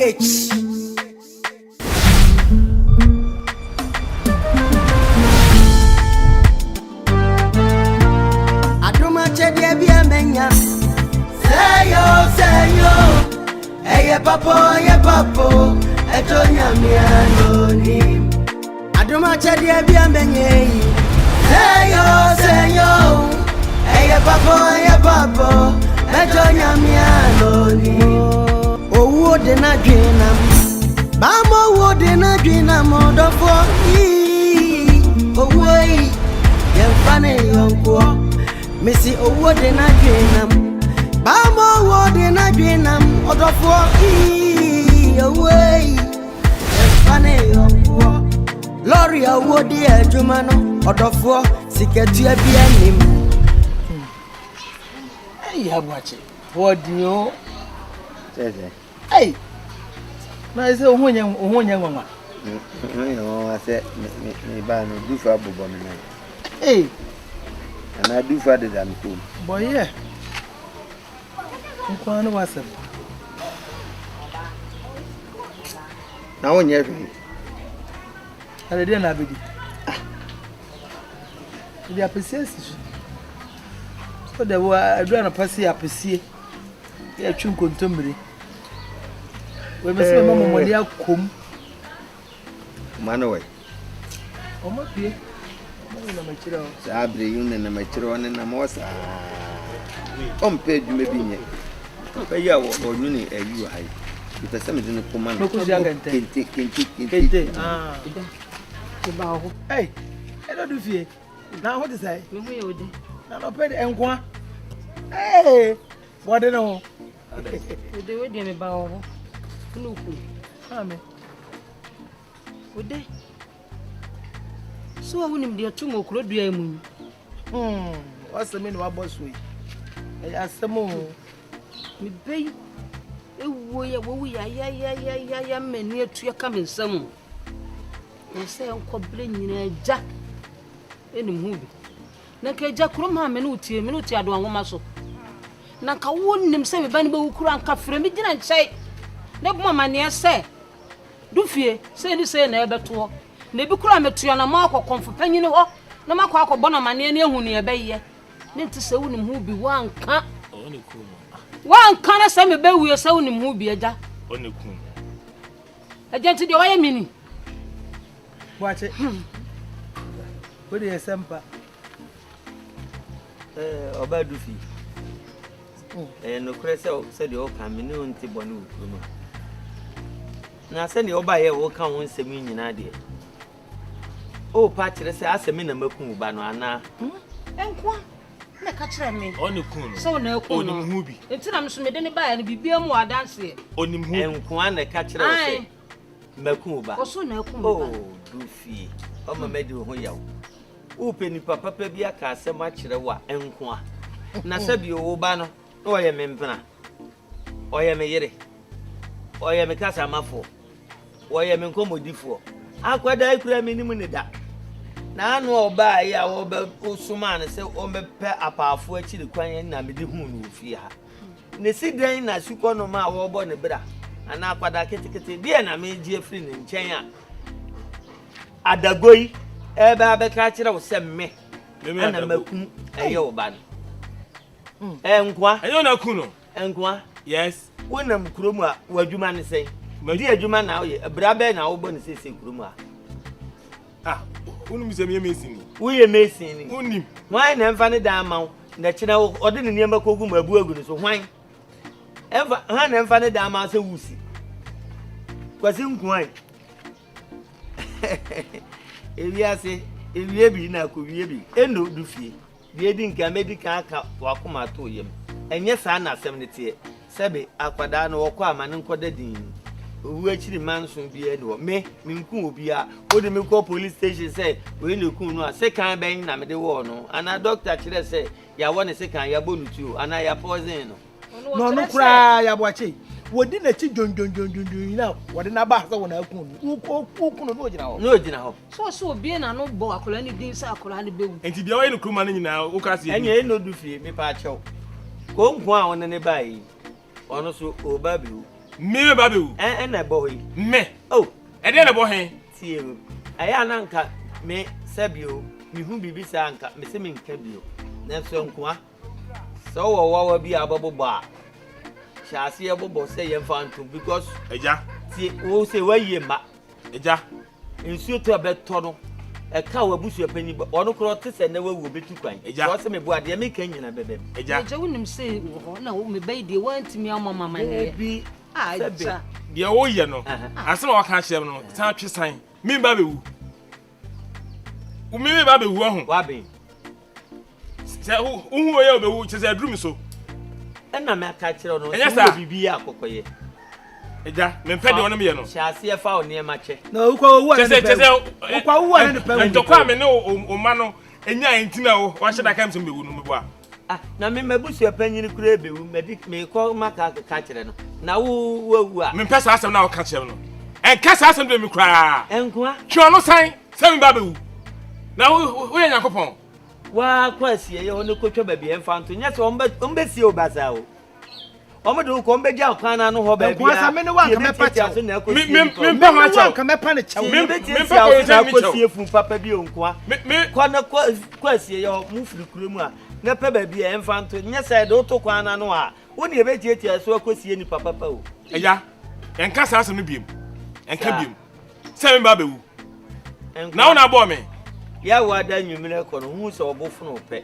GH. Adom akyɛdeɛ bi a manya sɛ yo sɛ yo ɛyɛ papa ɛyɛ papa ɛtɔ nyame anonim adom akyɛdeɛ bi a manya yi sɛ yo sɛ yo ɛyɛ papa ɛyɛ papa ɛtɔ nyame anonim owuo de n'adwene nam baama owuo de n'adwene nam ɔdɔfoɔ yii owuo yi yɛmfa ne yɔnkoɔ mesi owuo de n'adwene nam baama owuo de n'adwene nam ɔdɔfoɔ yii owuo yi yɛmfa ne yɔnkoɔ lɔri a owuo di adwuma no ɔdɔfoɔ sikatua bi anim. Ɛyi aboakye wɔdi o. Sɛsɛ. Ɛyi na ɛsɛ ohun nyɛ ohun nyɛ nwanwa. Ohun nyɛ nwanwa sɛ me me me ba no dufa bobɔ me nan. Ee. Anaa dufa deda me kɔn mu. Bɔyɛ nkoa ne w'asɛm. Na wonyɛ hwee. Ɛde deɛ na abɛdi. Ah. Ebi apɛsie asi so. So de wo aduru anɔpa si apɛsie. Yɛ twi nkontommire. Wei mesi mɛma mɔmɔne akom. Ɔma no wɛ. Ɔma pie. Ɔma nenam akyire hɔ. Saa bere yi nenam akyire hɔ nenam hɔ saa. Ɔmpɛ adwuma bi nyɛ. Papa yi a ɔnwene ayi wɔ ha yi. Mepɛ sɛ mede no kɔma no. Kente kente kente. Kente. Ah. Hey, ɛdɔ du fie. Na ho te sɛ. Me ho yɛ ode. Na nɔpɛ de nkoa. Hey, wɔde ne ho. Ode wo deɛ meba wɔ hɔ. Wo ne wo kunu. Maame. Ode. So wa wonim deɛ to mu okuro dua yi mu yi. Hmm, wasɛm ne wabɔ so yi. Ɛyɛ asɛm o. Me bɛ yi ewuo yɛ wɔwu yayayayaya ma ani atua ka me nsam o. Na sɛ nkɔbrɛ nyinaa gya ɛnim ho bi. Na nka agya kurom ha me ne wo tie, me ne wo te adoa nwoma so. Na nka wonim sɛ me ba no bɛwu kura nka frɛ me gyina nkyɛn na bɔ amanneɛ sɛ du fie sei ne sei na ɛbɛtoɔ. Na ebi kura metua na makɔ kɔmfo panyini hɔ na makɔ akɔbɔ no amanneɛ ne ahu nea ɛbɛyɛ. Ne nte sɛ wonim ho bi woanka. Woanka na sɛ mebɛwie sɛ wonim ho bi agya. Agya nti deɛ wayɛ me ni. Boakye. Wo deɛ sɛ mpa. Ɔbaa du fi. Ɛyɛ nokorɛ sɛ sɛdeɛ woka me ne wo nte bɔne wɔ kurom ha. Na sɛdeɛ wobaeɛ a woka wo nsɛm yi nyinaa deɛ, worepa akyerɛ sɛ asɛ me na maku wo ba no anaa? Nkoa na ɛka kyerɛ me Ɔne kun no. sɛ wo na aku no. Onim ho bi. Nti na me nso mede ne baeɛ no biribiara mu wɔ adanseɛ. Onim ho bi. Nkoa na ɛka kyerɛ wo sɛ Ae. maku wo ba. Ɔso na aku me ba. Oh, du fie. Ɔma madi wo ho yaw. Wopɛ nipa papa bi aka asɛm akyerɛ wo a, nkoa. Na sɛbi wo ba no, na ɔyɛ me mpena. Ɔyɛ me yere. Ɔyɛ me kasamafoɔ. Ɔyɛ me nkɔmmɔdifoɔ. Akwadaa yi koraa mennim no da. Na ano a ɔbaeɛ a wɔbɛ wosomaa no sɛ ɔmmɛpɛ apaafoɔ akyiri kwan na mede huu no wɔ fie ha. Ne si dɛn na sukɔnom a wɔrebɔ ne bra anaa akwadaa ketekete deɛ na megye afiri ne nkyɛn a adago yi ɛbɛ abɛka akyerɛ wo sɛ me ɛna makum ɛyɛ wo ba no. Hmm. Nkoa. Ɛnyɛ ɔna ku no. Nkoa. Yes. Wonam kurom a w'adwuma ne sɛn? Di adwuma na woyɛ. Bra bɛn na wobɔ ne seesei kurom a? Ah, wonim sɛ meyɛ mason ni. Woyɛ mason ni. Wonim. Hwan na ɛmfa ne dan ma wo? Na kyerɛ ɔde ne nneɛma kɔgu mu abu agu ne so. Hwan? Ɛmfa hwan na ɛmfa ne dan ma sɛ wusi? Kwasi nkoa yi. Ewiase, ewie bi na akɔwie bi. Eno du fie. Deɛ edi nkan, mɛdi kan aka w'akoma ato wo yam. Ɛnyɛ saa na asɛm no teɛ. Sɛbe, akwadaa no, ɔkɔ a, ma no nkɔda dinn. Owuo akyiri manso biara nni hɔ. Me, menkum obiara. Wode me kɔ police station sɛ wei na ekum no a, sekan bɛn na mede wɔɔ no? Anaa dɔkta kyerɛ sɛ yɛawɔ no sekan, yɛabɔ no tuo, anaa yɛapɔɔsen no? Na ɔno koraa Yaboakye, wɔdi n'akyi dwondwondwondwon nyina wɔde no aba sɛ wɔn aku no. Woku no na ɔgyina hɔ. Na ɔgyina hɔ. So ɔsɛ obie n'ano bɔ akwadaa no din sɛ akwadaa no bɛwu. Nti deɛ ɔyɛ no kuruma no nyinaa woka se ɛnyɛ ɛnna du fie mepa akyɛw. Konko a ɔne ne baa yi, ɔno so ɔreba abɛwu. Me me ba bɛwu. Ɛna ɛbɔ hɔ yi. Me. Oh. Ɛdeɛ na ɛbɔ he? Tie o. Ɛyɛ a na nka me sɛbi o, mehu biribi saa nka mese menka bio. Nanso nkoa, sɛ wowɔ wawa bi a wobɛbobɔ a, hyɛ aseɛ bobɔ sɛ yɛmfa ntom because. Agya. Tie, wo sɛ woayie mma. Agya. Nsuo tɔ a ɛbɛtɔ no, ɛka w'abusua panyin bɔ, ɔno koraa ɔte sɛ nnɛ wawu ɔbɛtu kwan. Agya. Sɛ ɔse meboa deɛ meka nyina bɛbam. Agya. Agya wonim sɛ wɔ hɔ na me ba yi deɛ woantumi ammɔ me amanneɛ. Dabi, Ah, sɛbe. Agya. Deɛ woyɛ no, asɛm a waka akyerɛ me no, san twe san. Me mba bɛwu. Me mba bɛwu ɔho. Waben. Sɛ wohu oyɛ obewu kyɛ sɛ aduru me so. Ɛna maka kyerɛ no ɛnyɛ saa biribi yɛ akɔkɔyɛ. Agya, mempɛ deɛ ɔne meyɛ no. Hyɛ aseɛ fa wo nneɛma kyɛ. Na wokɔ owu a ne pɛ wu. Wokɔ owu a ne pɛ wu. Ntɔkwa a me ne wo ma no nya nti na wahyɛ da ka sɛ mewu no meboa. Ah, na me m'abusua panyin koraa bewu, madi mekɔ maka ka kyerɛ no. Na wo wawu a. Mempɛ saa asɛm na woka kyerɛ no. Ɛnka saa asɛm de me koraa. Ɛnkoa. Twe ɔno san sɛ me ba bɛwu. Na woyɛ Nyankopɔn. Woakɔ asieeɛ hɔ no kɔtwa baabi a ɛmfa nto nyɛ sɛ wɔbɛsie wo basaa o. Wɔde wo kɔ wɔbɛgya wo kwan no ano hɔ baabi a me ne wo anka mɛpa kyɛw. Mempɛ ho akyɛw. Anka mɛpa ne kyɛw. Yɛbɛtiatia wo so na akɔsie funu papa bi o nkoa. Kɔ na kɔ asieeɛ hɔ mo firi kuro mu a na pɛ baabi a ɛmfa nto nyɛ sɛ yɛde wo to kwan no ano a wo ne yɛbɛtiatia so akɔsie nipa papa o. Ɛya, ɛnka saa asɛm no biom. Ɛnka biom. Sɛ me ba bɛwu. Na wo na abɔɔ me. Yɛ wo ada nwummerɛ kɔ no, hu sɛ ɔbo fono pɛ.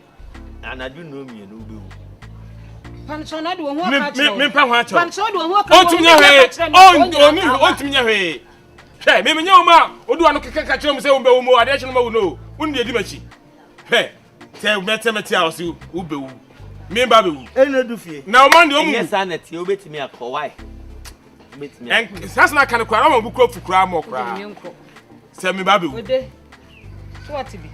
Anadwo nnɔn mmienu wobɛwu. Mempɛ ho akyɛw. Ɔntumi nyɛ hwee. Ɔntumi nyɛ hwee. Hwɛ, me menyɛ wɔn a odu ano keka ka kyerɛ wɔn sɛ wɔbɛwu mu adeɛ kye no ma wu no. Wo ne deɛ di m'akyi. Hwɛ, sɛ mɛtɛ mɛte a ɔse wobɛwu. Me ba bɛwu. Ɛna du fie. Na ɔman deɛ ɔmu. Ɛnyɛ saa na tie wobɛtumi akɔ wae. Saa sɛ na aka no koraa na ɔma bu kura fu koraa mɔ koraa. Sɛ me ba bɛwu. Ode, so wate bi.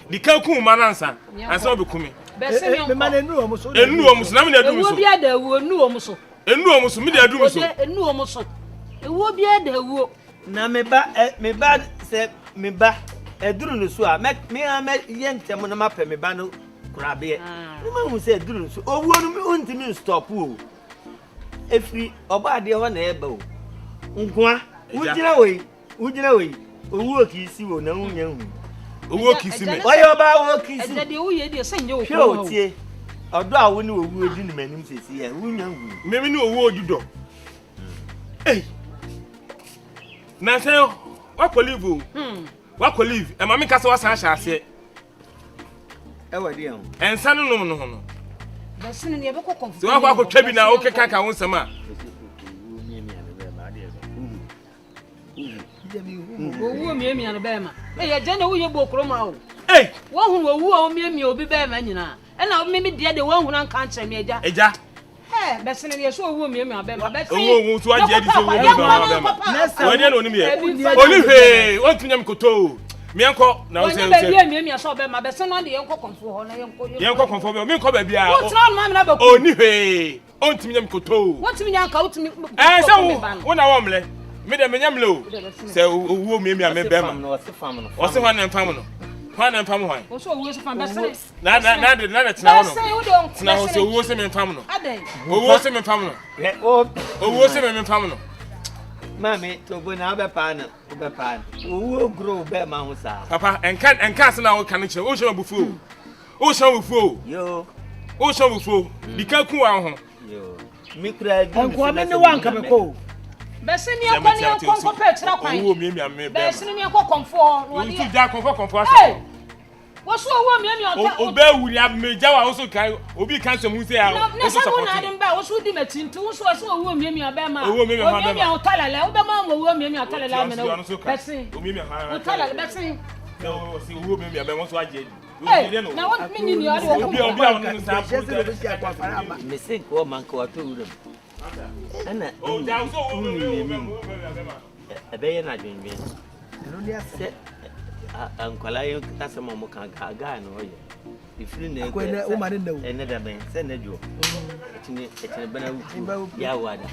Di kan kun ma no ansa ansa ɔbɛku me. Mema no nnuru wɔn so. Nnuru wɔn so na mede aduru me so. Ewuo biara da ewuo nnuru wɔn so. Nnuru wɔn so mede aduru me so. Nnuru wɔn so. Ewuo biara da ewuo. Na me ba ɛ me ba sɛ me ba ɛduru no so a mɛ me ara mɛ yɛ ntɛm na mapɛ me ba no korabeɛ. Ne ma hu sɛ ɛduru no so owuo no ntumi nstɔpo o. Efiri ɔbɔ adeɛ hɔ na ɛba o. Nkoa wogyina wɔ yi. Wogyina hɔ yi, owuo kiisi wo na wonya hu. Owuo kiisi me. Ɔyɛ ɔbaa wɔ kiisi. Ɛgya deɛ woyɛ deɛ sɛ nyɛ wo Hwɛ o tie, ɔdɔ a wo ne owuo di no m'anim sɛsi yɛ, wonya hu. Me me ne owuo di dɔ. Ei! Na sɛ wakɔ leave o. Hmm. Wakɔ leave, ɛma me nka sɛ wasan ahyɛ aseɛ. Ɛwɔ deɛ ho. Ɛnsa no nom no ho no. Bɛsene ne yɛbɛkɔ kɔmfo. Sɛ wakɔ akɔtwa bi na wokeka ka wo nsɛm a. Owu omiamia no bɛrima. Ee agya na woyɛ bɔ kurom ha o. Wohunu owu a omiamia obi bɛrima nyinaa. Ɛna me me deɛ deɛ woahunu anka ankyerɛ me agya. Agya. Hɛ bɛsene deɛ so owu omiamia bɛrima. Bɛsene. Owu owu so agye adi sɛ owu omiamia bɛrima. Wɔn deɛ na onim yɛ. Oni hwee ontumi nyɛ me kotoo. Meɛnkɔ na wosɛ. Wɔnyɛ baabi a miamia sɛ ɔbɛma bɛsene no de yɛnkɔ kɔnfoɔ hɔ na yɛnkɔ. Yɛnkɔ kɔnfoɔ bɛ menkɔ baabi a. Wotena hɔ no ma mena bɛku. Oni hwee. Ontumi nyɛ me kotoo. Wontumi nyɛ anka wotumi. Ɛɛ sɛ wo wo na wɔn mlɛ. Me dɛ menyɛ mlɛ o. Sɛ owuo miamia me bɛrima. Ɔse hwan na mfam no. Hwan na mfam hwan. Ɔse owuo se fam bɛsene. Na na na de na de tena hɔ no. Tena hɔ sɛ owuo se me mfam no. Owuo se me mfam no. Owuo se me mfam no. Maame tobo na wobɛpaa no wobɛpaa no. Owuo goro bɛrima ho saa. Papa ɛnka ɛnka ase na woka no kyerɛ wohyɛ m'abufuo o. Wohyɛ wo fuo. Yoo. Wohyɛ wo fuo. Dika ku wa ho. Yoo. Me kura di Nkoa me ne wa nka me kɔ o. Bɛsi ni ɛkɔ ni ɛkɔ nkɔ pɛ kyerɛ kwan. Owó mi mi mi bɛɛ. Bɛsi ni ɛkɔ kɔnfoɔ. Ntu gya kɔnfɔ kɔnfɔ ase. Wosu owó mi mi ɔtɛ. O bɛ wuli a mi gya wa wosu kan obi kan sɛ mu se a. Na sɛ wo na adi mbɛ wosu di mɛ ti nti wosu ɔsi owó mi mi ɔbɛ ma. Owó mi mi ɔbɛ ma. Omi mi ɔtɔlɛlɛ wobɛ ma owó mi mi ɔtɔlɛlɛ amina o. Bɛsi. Ɔtɔlɛlɛ bɛsi. Owó mi mi ɔbɛ wɔn so agye di. Na wo me ni ni ɔde wo Obi obi a ɔno nsa apo. Mese nka ɔma nka watɔ wuram. Ɛna wonu n'anim ɛbɛyɛ no adwendwen sɛ nkwadaa yi asɛm a wɔka gaagaa na ɔyɛ ɛfiri na ɛkɔ ɛnɛ da bɛn sɛ ɛnɛ dwoɔ ɛkyini ɛkyini bɛn awutuo yɛ awo ada.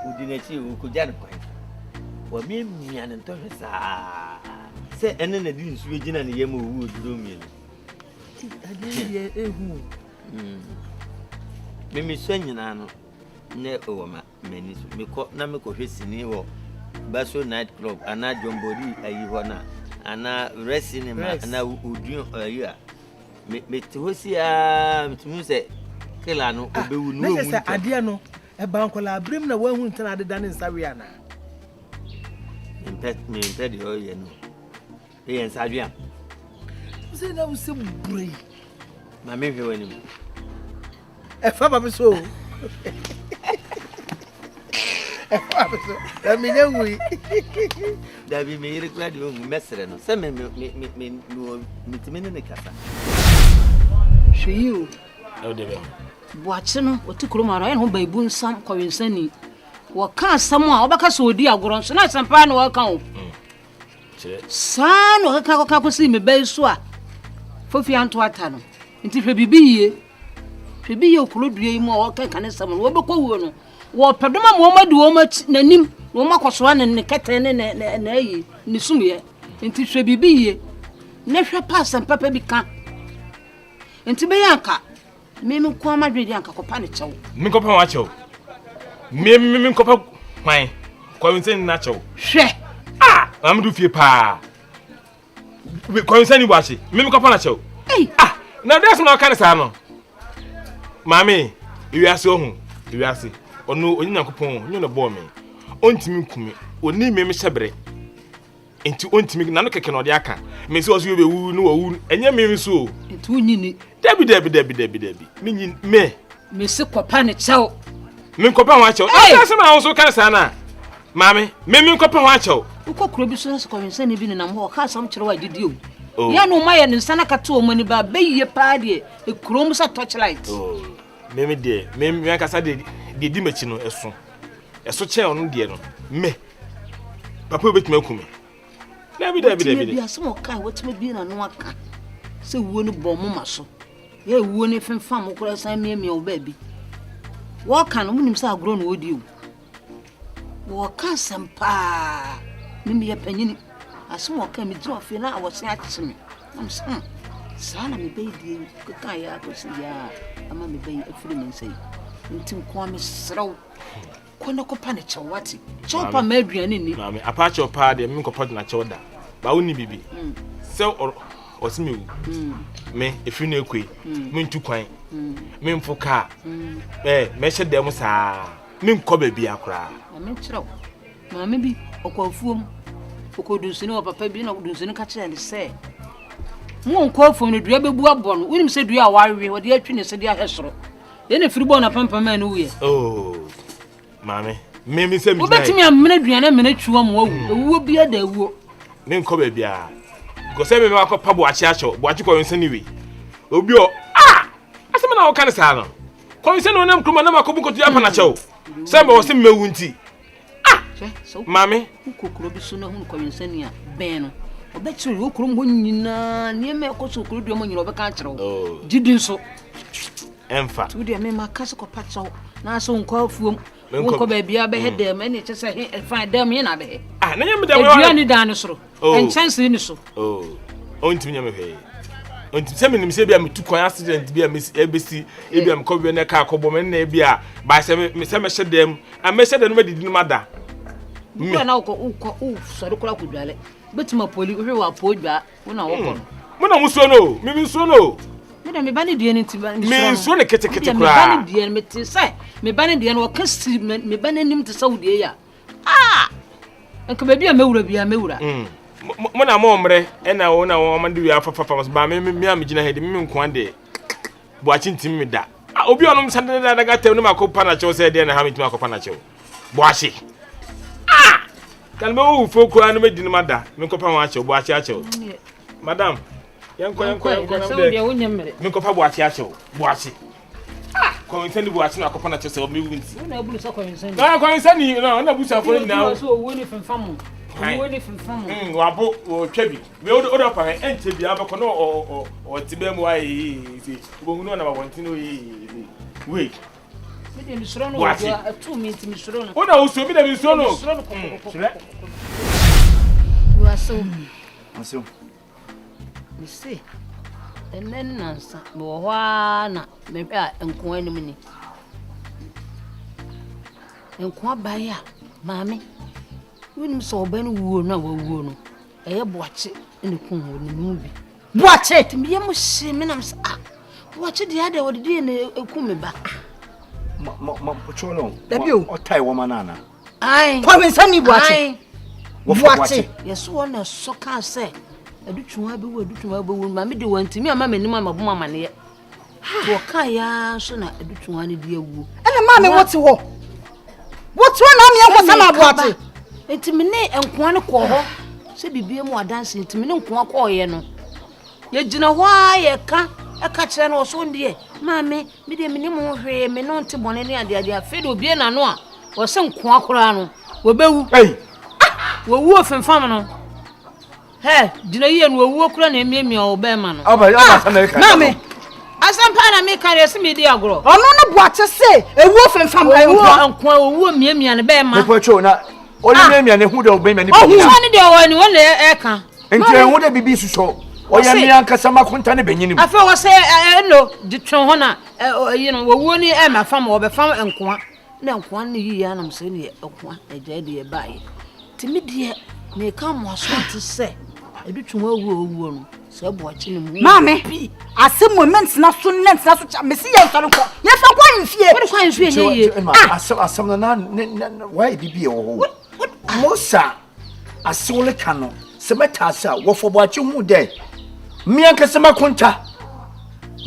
Odi n'akyi okogya no kwan. Wamiamia ne ntɔhwɛ saa sɛ ɛne na de nsuo gyina ne yam owu oduro mmienu. Adeɛ deɛ ehu o. Mm. Me mesua nyinaa no na ɛwɔ ma m'ani so. Mekɔ na mekɔhwɛ sini wɔ Baso night club anaa John Bori ayi hɔ na anaa Red Cinema anaa Oduon ayi a me mete hɔ si aa metumi sɛ kila no ah, obewu no owu ntɛm. adeɛ no ɛba nkɔla abirem na wɔahu ntɛn adeda ne nsa we anaa. Mempɛ mempɛ deɛ ɔyɛ no. Eyɛ nsa dwea. Sɛ na wo sɛ bure yi. Ma me hwɛ w'anim. Ɛfa ba me so. Ɛfa ba me so. Na me nya wui. Dabi me yere kura de ohu mɛsrɛ no sɛ me me me me me metumi ne ne kasa. Hwɛ yi o. Ɛwɔ de bɛ. Boakye no ɔte kurom ara ɔyɛ ne ho baibu nsam kɔwensani. Wɔka asɛm a wɔbɛka sɛ ɔdi agorɔ nso na asɛm paa na wɔka o. Mm. Saa na ɔkeka kɔka kɔsii me ba yi so a Fofi anto ata no. Nti hwɛ biribi yie. Hwɛ bi yie okuro dua yi mu a ɔkeka ne nsɛm no wɔbɛkɔ wuo no. Wɔpɛ dɔm ama wɔn adi wɔn akyi n'anim na wɔn akɔsoa ne ne kɛtɛ ne ne ne n'ayi ne sumyɛ. Nti hwɛ biribi yie na hwɛ pa asɛm papa bi ka. Nti bɛyɛ anka Me me nko ara m'adwene deɛ anka kɔpa ne kyɛw. Me nkɔpa wɔn akyɛw. Me me me nkɔpa hwan? Kɔwinsɛn ni akyɛw. Hwɛ. Ah, maame du fie paa. Kɔwinsɛn ni bɔ akyi. Me me kɔpa n'akyɛw. Ei. Ah, na deɛ asɛm na ɔka ne saa no. Maame, ewiase ɔho, ewiase. Ɔno onye Nyankopɔn, onye na bɔɔ me. Ɔntumi nku me. Ɔni me me hyɛ bere. Nti ontumi n'ano kɛkɛ na ɔde aka. Me sɛ ɔso yɛbɛwu ne wawu ɛnyɛ me nso o. Nti wonyi ni. Dabi dabi dabi dabi dabi. Menyi me. Mese kɔpa ne kyɛw. Me nkɔpa ho akyɛw. Na sɛ asɛm a wo nso ka saa na. Maame, me me nkɔpa ho akyɛw. Wokɔ kuro bi so na sɛ kɔwensani bi nenam hɔ ɔka asɛm kyerɛ wo a gyidi o. Oh. Yɛ no ma yɛ ne nsa na kate wɔn ani ba bɛyie paa deɛ ekuro mu sɛ torchlight. Oh. Me me deɛ me me ankasa deɛ deɛ di m'akyi no ɛso. Ɛso kyɛn ɔno deɛ no. Me. Papa obetumi aku me. Dabi dabi dabi. Wɔtumi bi asɛm ɔka wɔtumi bi n'ano aka sɛ wuo no bɔ mo ma so. Yɛ wuo no femfam mo koraa san miamia wo baabi. Wɔka no wonim sɛ agorɔ na wɔdi o. Wɔka asɛm paa. Me meyɛ panyini. Asɛm ɔka megyina ɔfie na awɔse akye me. Na me sɛ hmm saa na mebɛyi deɛ yi keka yɛ akɔsi yɛ a ama mebɛyi afiri me nsa yi. Nti nkoa mesrɛ wo. Kɔ na kɔpa ne kyɛw wate. Kyɛw pa ma aduane nni. Maame, apa kyɛw paa deɛ me nkɔpa gyina kyɛw da. Ba wo ni bibi. Mm. Sɛ ɔse me wu. Mm. Me efiri na ekue. Mm. Me ntu kwan. Mm. Me mfo kaa. Mm. Eh, mɛhyɛ dɛm saa. Me nkɔ baabi akoraa. Maame kyerɛw. Maame bi ɔkɔ afuom. Ɔkɔ dunsini wɔ papa bi na dunsini ka kyerɛ ne sɛ mo nkɔ afuom no dua bɛbu abɔ no. Wonim sɛ dua a wawe wɔde atwi ne se de ahwɛ soro. Yɛn na firi bɔɔ n'apampam a ɛno wuyɛ. Oh, maame, me me sɛ mi gyina yi. Wobɛtumi amena aduane amena twiwa mu awu. Hmm. Ewuo bi ada ewuo. Me nkɔ baabi a. Because sɛ me akɔ pa boakye akyɛw, boakye kɔ nsa ni wei. Obi ɔ ah, asɛm na wɔka ne saa no. Kɔ nsa na ɔnam kuruma na makɔ bu nkoto apa na kyɛw. Sɛ mɛ wɔ se mɛwu nti. Ah! Maame. Wokɔ kuro bi so na hunu kɔwensani a, bɛn no. Ɔbɛkyerɛ wɔ kurom hɔ nyinaa, nneɛma ɛkɔ so kuro dua mu nyinaa ɔbɛka akyerɛ wo. Oh. Gye di nso. Ɛmfa. Nti wodeɛ mema ka sɛ kɔpa kyɛw na sɛ wonkɔ afuom wonkɔ baabi a bɛhɛ mm. dɛm ɛne ɛkyɛ sɛ he ɛfa dɛm he na abɛhɛ. Ah, na nyɛ me dɛm. Adua ne dan no soro. Oh. Nkyɛnsee ni so. Oh. Ɔntumi nyɛ me hwee. Ɔntumi sɛ menim sɛ ebi a metu kwan accident bi a ɛbɛsi ebi a mekɔ bi na kaa kɔbɔ me na ebi a baa sɛ me sɛ mɛhyɛ dɛm a mɛhyɛ dɛm no mɛdidi no mada. Me. na wokɔ wokɔ wosɔre koraa kɔdwale bɛtumi apoli wohwɛ wɔ apoo dwa wo na wokɔ no. Hmm. Mo na mo suo no me me nsuo no. Me na me ba ne deɛ no nti me nsuo no ketekete koraa. Me ba ne deɛ no mete sɛ me ba ne deɛ no ɔka si me ba n'anim te sɛ wo deɛ yi a. Ah! Nka baabi a mɛwura biara mɛwura. Mm. Mo na mo mmerɛ ɛna wo na wɔn de wia fafafa so ba me me a megyina ha de me nkoa deɛ boakye ntimi me da. Ah, obi a ɔnom santene da daga tɛm ne ma kɔ pa na kyɛw sɛ deɛ na ha metumi akɔ pa na kyɛw. Boakye. Ah! Kan bɛ wo fuo koraa no mɛdi no ma da. Me nkɔpa ho akyɛw, boakye akyɛw. Madam, yɛnkɔ yɛnkɔ yɛnkɔ na deɛ me nkɔpa boakye akyɛw. Boakye. Ah! Kɔnwensani bu ase na akɔpa na kyerɛ sɛ ɔbɛwu nti. Wo na abunu sɛ kɔnwensani. Na kɔnwensani na ɔna abusuafo no nyinaa. Ɔsɛ owuo ne femfa mo. Owuo ne femfa mo. Mm, wabo wɔtwa bi. Wei wode wode ɔpa hɛ ɛnkyɛ bi abɛkɔ na ɔ ɔ ɔte bɛn mu ayɛ yee se. Wobɛhu no ɔnam abɔnten no yee se. Wei. Me deɛ mesuro no wɔ ɛtu mi nti mesuro no. Wo na wosuro mi na mesuro no. Mesuro no kɔkɔkɔkɔ. Kyerɛ. Wasew. Wasew. Mese. Ɛnnɛ ne nansa mewɔ hɔ ara na mehwɛ a nkoa anim ni. Nkoa baeɛ a maame wonim sɛ ɔba no wuo no a wawuo no ɛyɛ boakye na ɛkum wɔ ne mu bi. Boakye! Nti meyɛ mo hye me nam sɛ ah boakye deɛ adɛ wɔde deɛ na ɛkum me ba. Ma ma ma pokyɛw no. Dabi o. Ɔtae wɔn ma no ana? Ae. Kɔwensani boakye. Ae. Wɔfa boakye. Yɛso wɔn na ɛsɔ kaa sɛ adutwuma bɛwu adutwuma bɛwu maame de wɔntumi ama m'anim ama bom amaneɛ. Nti wɔkaa yɛ ara nso na adutwuma no de awuo. Ɛna maame wote hɔ. Wote hɔ na ameɛ nkɔsa ma aboakye. Nti me ne nkoa no kɔɔ hɔ sɛ biribi mu adanse nti me ne nkoa kɔɔyɛ no. Yɛgyina hɔ ara yɛka ɛka kyerɛ no ɔso deɛ maame me deɛ menim ho hwee me no nte bɔne ne adeade afei de obie n'ano a wɔse nkoa koraa no wɔbɛwu. Ah! Wɔwuo femfam no. Hɛ, gyina yie no owuo kura na emiamia wo bɛrima no. Ɔba ɔba asɛm na ɛka. Maame. Asɛm paa na meka deɛ sɛ medi agorɔ. Ɔno ne boakye se ewuo femfam nkoa. Owuo nkoa owuo miamia ne bɛrima. Mepɛ kyɛw na ɔne miamia ne hu dɛ ɔbɛmia ne bɛrima. Ɔhu ne deɛ ɔwɔ ni wɔn na ɛka. Nti ɛho dɛ bibi susɔ ɔyɛ mi ankasa makonta ne bɛnyini mu. Afei wɔ sɛ ɛno de twɛn hɔ na ɛyi no wɔwuo ni ɛma fam wɔbɛfam nkoa. Na nkoa no yiyi anam sɛ ne nkoa na agyae deɛ ɛbaeɛ. Nti me deɛ meka mo aso ate sɛ ɛde twe ho awuo owuo no sɛ boakye ne mu. Maame, asɛm mu mentena so nnɛ ntena so kyɛ mesi yɛ nsɔre nkɔ yɛmfa kɔ ahemfie. Wode kɔ ahemfie nyɛ yie. Asɛm asɛm no na ne wayɛ bibi wɔ hɔ. Mosa asew no ka no sɛ mɛta ase a wɔfɔ boakye hu dɛ me ankasa makonta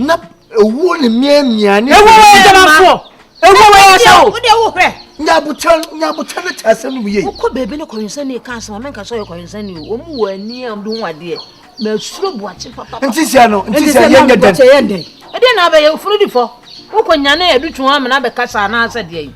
na owuo ne mmiamia ne. Ewuo wɔ dwamanfoɔ. Ewuo wɔ yɛ sɛ o. Wode wo hwɛ. Nyabotan nyabotan ne ta asɛm no mu yie. Wokɔ baabi ne kɔwensani ka asɛm a menka sɛ ɔyɛ kɔwensani o. Wɔn wɔ ani a wɔde hu adeɛ. Masuro boakye papa. Nti sɛ no nti sɛ yɛnyɛ dɛn. Ɛdeɛ na abɛyɛ ofunu di fɔ. Wokɔ nyane adutwo amena abɛkasa anaasɛ deɛ yi.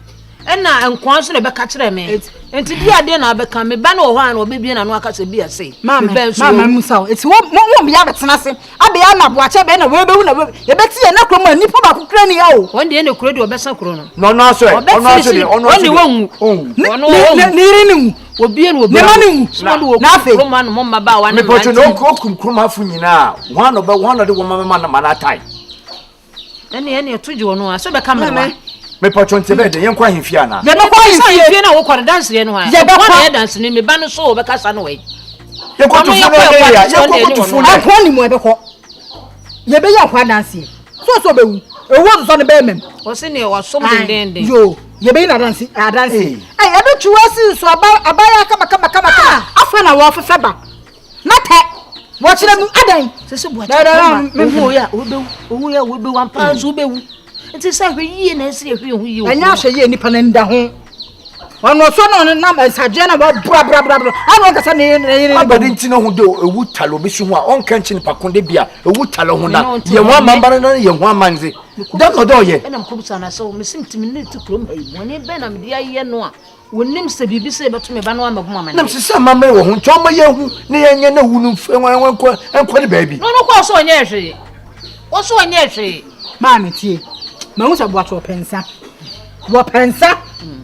Ɛna nkoa nso na ɛbɛka kyerɛ me. Nti di adeɛ na abɛka me ba no wɔ hɔ a na ɔbɛbie n'ano aka sɛ bi ase. Maame maame musa o. Eti wo mo mo bia abɛtena ase abɛyɛ ama aboakyɛ bɛyɛ na wɔbɛwu na yɛbɛti yɛn na kurom a nipa baako kura ni ha o. Wɔn deɛ na kuro deɛ ɔbɛsa kuro no. Na ɔno aso ɛ ɔno aso deɛ ɔno aso deɛ ɔnwu. Ɔno ɔnwu. Ne yere ne wu. Obie na obi ne ma ne wu. Na afei kurom ano mo mmabaawa ne mmeranteɛ. Mepɔtɔ na okum kurom afo nyinaa wɔn na ɔbɛ wɔn na ɔde wɔn mama na ma n'atae. Ɛne ɛne ɛto gye ɔno a sɛ bɛka mmerewa. Mepɔtɔ nti bɛyɛ dɛ yɛnkɔ ahemfie anaa. Yɛbɛkɔ ahemfie. Ahemfie na wokɔ no danseɛ no a. Yɛbɛkɔ. Wɔn na yɛ danseni me ba no so wɔbɛkasa no wɔ yi. Yɛkɔ tufu no ɛyɛ yɛ yɛkɔ tufu no. Ɛkɔ ne mu ɛbɛkɔ. Yɛbɛyɛ akɔ adanseɛ. So so bɛwu. Ewu ɔsosɔ no bɛyɛ mɛm. Wɔsi neɛ wasom dendenden. Yoo yɛbɛyi no adanse adanse. Ɛy ɛbɛtwi wɔ si nso aba abayɛ kama kama kama kama. Afɛ na wɔfefɛ ba. Na tɛ wɔkyerɛ mu adɛn. Sɛ sɛ buakye kama owu yɛ a wobɛwu owu yɛ a wobɛwu ampa nso wobɛwu. Nti sɛ ahwɛ yie na ɛsɛ yɛhwɛ yɛn ho yie. Ɛnyɛ ahwɛ yie nipa no nda ho. Ɔno ɔsɔ na ɔno nam nsadweɛ na wɔbrabrabrabra ana ɔnkasa ne yere ne yere. Abade nti na ho de ewu tale obi so ho a ɔnka nkyi nipa ko de bia ewu tale ho na yɛ ho amambara na yɛ ho amandze dɛm na ɔdɛ ɔyɛ. Ɛna mekɔbisa no sɛ mese ntimi ne te kurom ha yi bɔne bɛn na mede ayɛ no a wɔnim sɛ biribi sɛ ɛbɛto me ba no amɛbɔ me amanneɛ. Nam sɛ sɛ amammerɛ wɔ ho nti ɔma yɛhu na yɛnyɛ na wu no nkɔ nkɔ ne baabi. No no kɔɔ so ɔnyɛɛ hwee. Wɔ so ɔnyɛɛ hwee. Maame tie, mahu sɛ Boakye ɔpɛ nsa. Wɔpɛ nsa.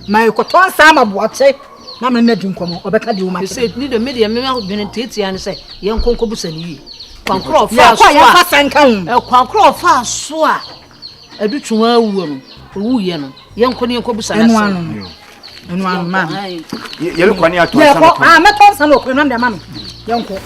Ma yɛkɔtɔ nsa ama Boakye na me ne no adi nkɔmmɔ. Ɔbɛka deɛ wɔma kyerɛ. Sɛ ne deɛ me deɛ me adwene tiatia ne sɛ yɛnkɔ nkɔbusa no yie. Kwan korɔ ɔfaa so Yɛkɔ a a yɛmfa sa nka ho. Kwan korɔ ɔfaa so a Adutwum awuo no, owuiɛ no, yɛnkɔ ne yɛnkɔbusa no Ɛno asɛm. ano no. Ɛno ano maame. Yɛrekɔ ne atɔ nsa Yɛkɔ no tɔn. ah mɛtɔ nsa no wɔ kwan na mede ama no. Yɛnkɔ.